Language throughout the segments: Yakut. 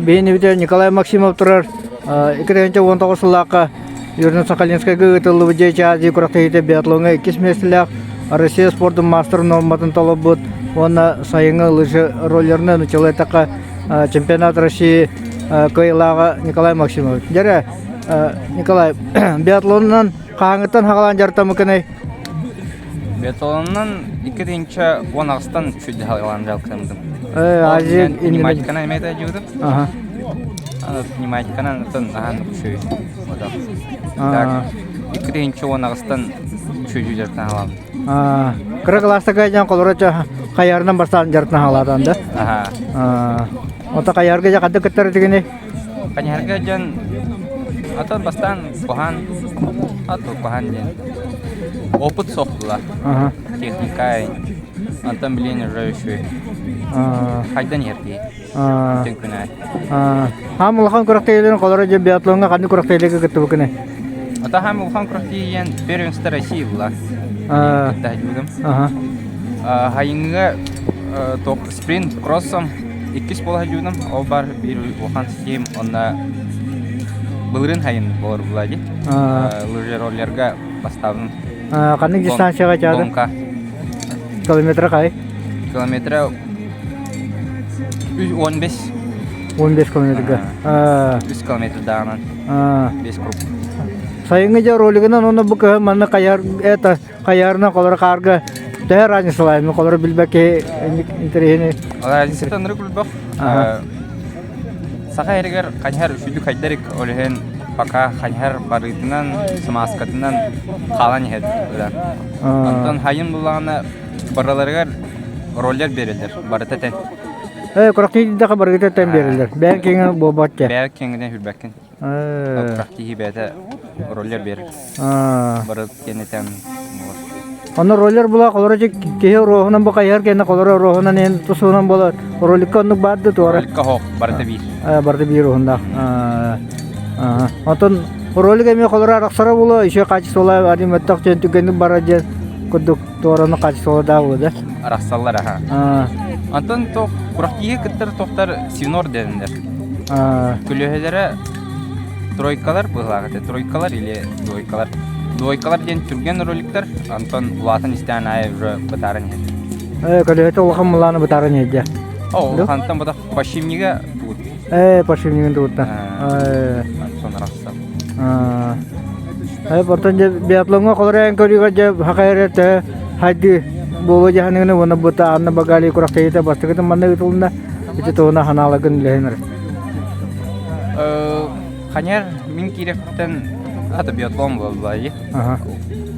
Биһиги Николай Максимов турар 2019 сыллаахха Южно-Сахалинскайга ыытыллыбыт Дьиэ Азия күрэхтэһиитэ биатлоҥҥа иккис миэстэлээх Россия спордун маастар нуорматын толорбут уонна сайыҥҥы лыжи роллерынан нууччалыы эттэххэ чемпионат России кыайыылааҕа Николай Максимов. Дьэрэ, Николай, биатлонунан хаһааҥҥыттан хаҕалаан дьарыктаммыккыный? Биатлонунан 2018-тан үчүгэй дьарыктаммытым. Азия Пневматиканан эмиэ дьарыктаммытым. Пневматиканан оттон аһаан үчүгэй. Так, 2018-тан үчүгэй дьарыктан хаалабын. Кыра кылаастарга дьон холоро хайарынан бастаан дьарыктан хаалаатан да? Ото хайарга дьэ ханнык кыттар этигиний? Хайарга дьон атын бастаан куһаан ато куһаан диэн опыт суох була. Техника онтон билигин уже үчүгэй. Хайдан иһэр киһи. Бүтүн күн аайы. Хаам улахан күрэхтэһиилэрин холоро дьэ биатлоҥҥа ханнык күрэхтэһиилэргэ кыттыбыккыный? Ото хаам улахан күрэхтэһииэн первенство России була. Кытта сылдьыбытым. Хайыҥҥыга спринт кроссом иккис буола сылдьыбытым. Ол бар биир улахан ситиһиим онно былырыын хайын буолар була дии. Лыжероллерга бастаабытым. Ханнык дистанцияҕа чаады? Гонка. Километра хай? Километра 15. 15 километрга. 3 километр даҕанан. 5 круг. Сайыҥҥы дьэ ролигынан уонна бу кыһын манна хайар это хайарынан холоро хаарга төһө разницалаайын холоро билбэт киһи интэриэһини Разницата ынырык үлбэх. Саха эригэр хайыһар үчүгэй хайдарик ол иһин пока хайыһар барыытынан, смазкатынан хаалан иһэр. Онтон хайын буллаҕына барыларыгар роллер биэрэллэр, барыта тэн. Э, күрэхтэһиидэхэ барыта тэн биэрэллэр. Бэйэҥ киэҥэ буолбат дьэ. Бэйэҥ киэҥинэн хүрбэккин. Күрэхтэһии бэйэтэ роллер биэрэр. Бары кэннитэн Онно роллер була холоро киһи оруоһунан бу хайыһар кэннэ холоро оруоһунан иһин тусуһунан буолар. Роликка оннук баар да туора. Роликка хоох барыта биир. Барыта биир уһуннаах. Онтон ролик эмиэ холоро арахсара буолуо, еще качестволаах один мөттөх диэн түгэнник барар диэн курдук туораны качестволаах буолуо да. Арахсаллар аха. Онтон туох курахтииһи кыттар тохтар синор дэннэр. Көлөһөлөрө тройкалар быһылаах этэ. Тройкалар или двойкалар. Двойкалар диэн түргэн роликтар, онтон улаатан истээн аайы уже бытааран иһэр. Э, көлөһөтө улахан мулааны бытааран иһэрдэ. О, улахантан бата подшипнига туут. Э, подшипнигын туутта. Э. Сон арахсан. Э, потом дьэ биатлоҥҥа холоройон көрүүгэ дьэ хахайар төһө хайды буолуо дьаһаныгына уонна бута Анна Багали курахтайыта бастакытын манна ыытылынна. Ити туһуна ханааларгын үлэһин эрэ. Ханьар мин киирэхтэн ата биатлон буолла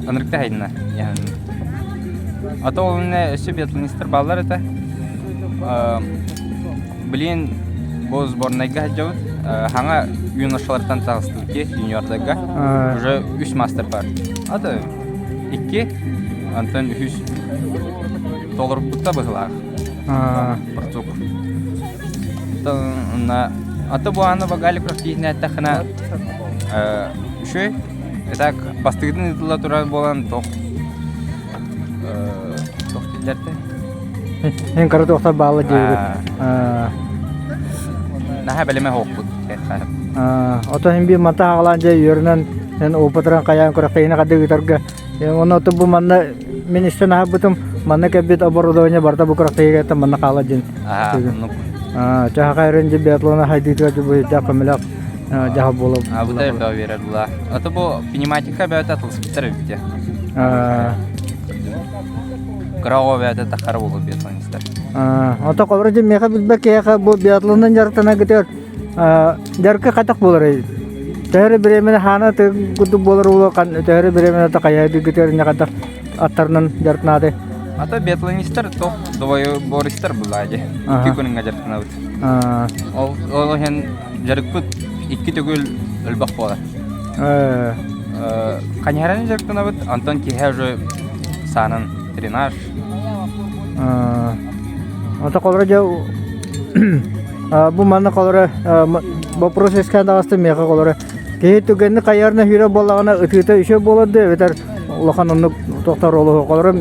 Ынырыкта хайдына. Ата ол иннэ өссө биатлонистар бааллар этэ. Блин, бу сборнайга сылдьабыт. Хаҥа юношалартан таҕыстыбыт дии, юниордарга. Уже үс мастер бар. Ата икки, онтон үһүс толорбутта быһылаах. Бортук. Ата бу аны Багаликов киһини эттэххинэ үчүгэй. Итак, бастыгытын ыытылла турар буолан туох туох дииллэртэй? Эн кыра туохтар баалла диэбит. Наһаа бэлэмэ хооппут. Отон иһин биир манта хаалаан дьэ үөрэнэн эн опытыран хайаан күрэхтэһиини хадыы ыытарга онно бу манна мин истэн аһарбытым манна кэлбит оборудование барыта бу күрэхтэһиигэ манна хаалар диэн. Чаһаха эрэн дьэ биатлона хайдыытыгар дьэ бу үрдээх көмөлөөх дьаһал буолар. Абытай бөҕө биэрэр була. Ото бу пневматика бөҕөтө атылыспыттар эбит дии. Кыра оҕо бэйэтэ таххара буолуо биатлонистар. Ото холобура дьэ миэхэ билбэт киһиэхэ бу биатлонунан дьарыктанаргытыгар дьарыкка хайдах буоларый? Төһө эрэ бириэмэни хаана курдук буолар буолуо, төһө эрэ бириэмэни хайа дьарыктанар хайдах аттарынан дьарыктанааты? Ата биатлонистар туох двоебористар булаа дии. Икки күнүҥҥэ дьарыктанабыт. Ол ол иһин дьарыкпыт икки төгүл элбэх буолар. Хайыһарынан дьарыктанабыт, онтон киэһэ уже саанан тренаж. Ото холоро дьэ бу манна холоро вопрос искаан таҕыста миэхэ холоро киһи түгэнни хайыһарынан сүүрэр буоллаҕына ытыыта үчүгэй буолар дуо эбэтэр улахан оннук тохтор олуһу холоро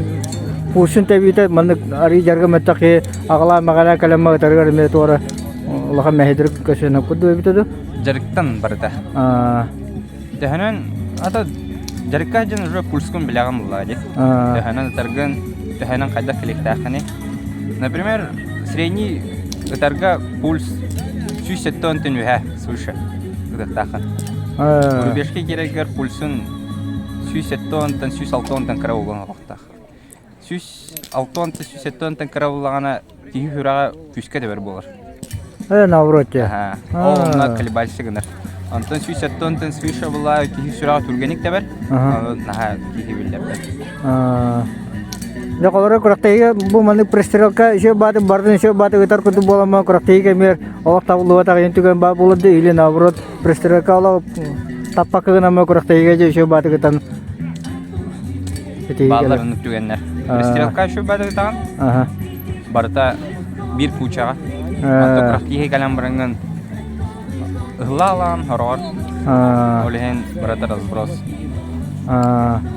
пуусун тэбиитэ маннык арыый дьарыга мөлтөх киһи аҕалаан мэҕэлээн кэлэн ытарыгар эмиэ туора. улахан мэһэйдэри көрсүөн курдук эбитэ дуу? Дьарыктан барыта. Төһөнөн ата дьарыкка дьон уже пульскун билэҕин буллаҕа дии. Төһөнөн ытаргын, төһөнөн хайдах кэлиэхтээххиний. Например, средний ытарга пульс 170 үһэ свыше ытыахтааххын. Рубежка киирэргэр пульсун 170-тан 160-тан кыра буолуон олохтоох. 160-тан 170-тан кыра буоллаҕына киһи сүрэҕэ күүскэ тэбэр буолар. Э, наоборот дьэ. Ол онно колебательство гынар. Онтон 170-тан свыше буолла киһи сүрэҕэ түргэнник тэбэр. Наһаа киһи биллэрбэт. Дьэ холоро күрэхтэһиигэ бу маннык пристрелка еще бааты бардын еще бааты ытар курдук буоламма күрэхтэһиигэ эмиэ олох табыллыбатах иһин түгэн баар буолар да или наоборот пристрелка олох таппакка гынамма күрэхтэһиигэ дьэ еще бааты ытан Бааллар оннук түгэннэр. Пристрелка еще бааты ытаҕын. Барыта биир кучаҕа. Онтон күрэхтэһиигэ кэлэн бараҥҥын Ыһылаалаан хороҕор. Ол иһин барыта разброс.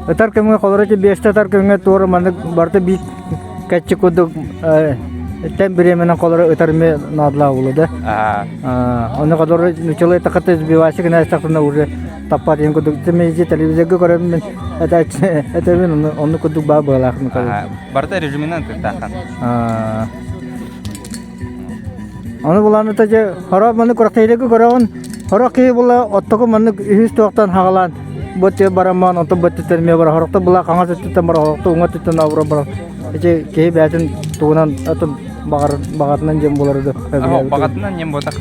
Ытар көҥҥө холоро биэстэ ытар көҥҥө туора маннык барыта биир кэтчи курдук тэн бириэмэнэн холоро ытар эмиэ наадалаах буолуо да. Ону холоро нучалыы таката сбивайся гына уже таппат диэн курдук телевизорга көрөммүн этэбин онну курдук баа быалаах Барыта режиминэн тыктааххан. Ону буланыта дьэ хоро маннык күрэхтэһиилэргэ көрөҕүн, сорох киһи була оттоку маннык үһүс туохтан хаҕалаан бу өттүгэр бараммаан онтон бу өттүттэн эмиэ барар, сорохтор була хаҥас өттүттэн барар, сорохтор уҥа өттүттэн оборон барар. Ити киһи бэйэтин тугунан атын баҕар баҕатынан диэн буолар да Баҕатынан диэн буотах.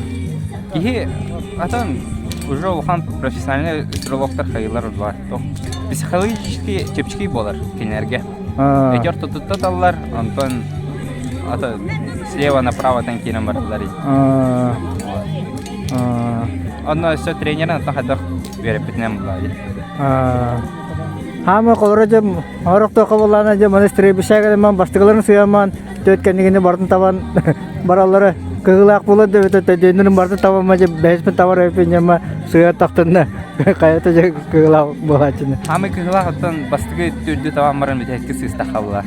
Киһи атын уже улахан профессиональный стрелоктар хайыылар баар. Психологически чэпчэки буолар кинилэргэ. Эти ортотутта таллар, онтон ата слева направо киирэн бараллар. Онно өссө тренерин ата хайдах үөрэппитинэн булаа Хаама холоро дьэ орохтоохо буоллаана дьэ маны стрельбища бастыгыларын сыйамаан төрт кэннигини бартын табан бараллара кыһыылаах буолар да эбэтэ төдүөннэрин барытын табамма дьэ бэһиспин табар эбиппин дьэ сыа тахтынна хайата дьэ кыһыылаах буолааччыны. Хаамай кыһыылаах оттон бастакы төрдү табан баран бүтэһиккэ сыыста халла.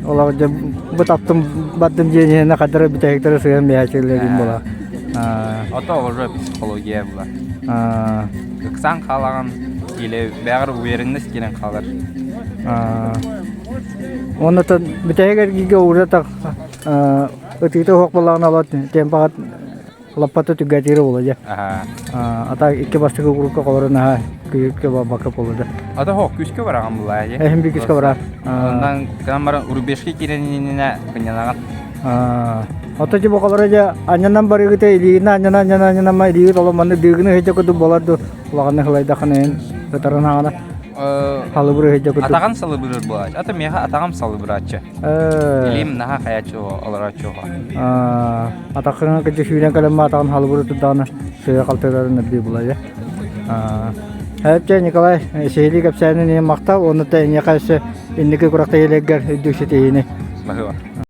Олох дьэ бу таптым бардым диэн хадара бүтэһиктэрэ сыһан биһээчилэрин була. Ото уже психология була. Ыксаан хаалаҕын или бэҕэр уверенность киирэн хаалар. Онно бүтэһик эргииргэ уже так ытыыта суох буоллаҕына олор темпаҕа лаппата түргэтиирэ буолуо дьэ. Ата икки бастакы группа холору наһаа күүскэ барбакка буолуо да. Ата хоох күүскэ бараҕан булаа дьэ. Эһим би күүскэ барар. Оннан кынан баран рубежке киирэн иннинэ кынньанаҕын. Ото дьэ боколоро дьэ анньанан барыгыта илиигин анньана анньана анньанама илиигит оло манны дыыгыны ыһыдьа курдук буолар ду улаҕанны хылайдахына эн ытарын хаҕана халыбыр ыһыдьа курдук. Атаҕын салыбырыр буолааччы. Ата миэхэ атаҕым салыбырааччы. Илиим наһаа хайааччы олорооччу Атаххынан кыдьы сүүрэн кэлэн атаҕын халыбыр турдаҕына сыа халтырарын үрдүү булайа. Эпчэ Николай сиһилии кэпсээнин иһин махтал уонна та эйиэхэ өссө инники күрэхтэһиилэргэр үрдүк ситиһиини. Баһыыба.